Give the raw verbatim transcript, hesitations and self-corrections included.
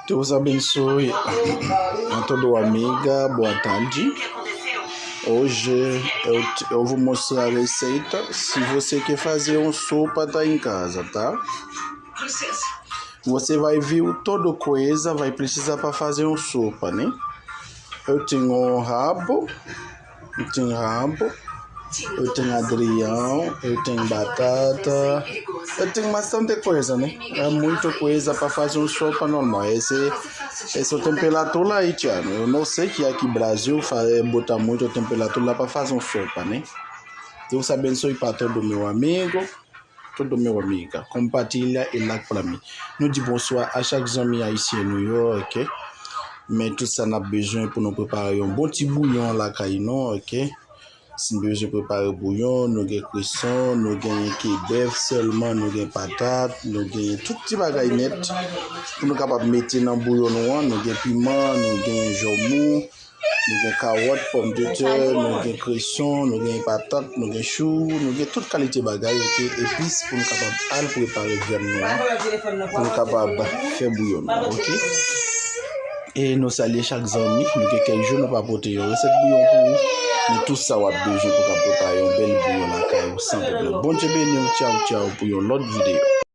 Deus abençoe a todo amiga, boa tarde. Hoje eu, eu vou mostrar a receita se você quer fazer um sopa tá em casa, tá? Você vai ver todo coisa, vai precisar para fazer um sopa, né? Eu tenho um rabo, eu tenho rabo, eu tenho agrião, eu tenho batata, eu tenho bastante coisa, né? É muita coisa para fazer um sopa normal. Esse, esse é o temperatura haitiano. Eu não sei que aqui Brasil fa- é, bota muito temperatura para fazer um sopa, né? Deus abençoe para todo meu amigo, todo meu amiga. Compartilha e like para mim. Nou di bonswa a chak zanmi ayisyen nou yo, ok? Men tout sa n ap bezwen pou nou prepare yon bon ti bouyon lakay nou, ok? Si n bezwen prepare bouyon, nou gen kreson, nou gen ke bèf sèlman, nou gen patat, nou gen tout ti bagay nèt pou nou kapab mete nan bouyon nou an. Nou gen piman, nou gen jomou, nou gen kawòt, pòmdetè, nou gen kreson, nou gen patat, nou gen chou, nou gen tout kalite bagay, ok? Epis pou nou kapab al prepare vyann nou an, pou nou kapab fè bouyon nou an, ok? E nou salye chak zanmi, nou gen kèk jou nou pa pote yon resèt bouyon pou ou, men tout sa w ap bezwen pou w ka prepare yon bèl bouyon lakay ou san pwoblèm. Bondye beni w, tchaw tchaw pou yon lòt videyo.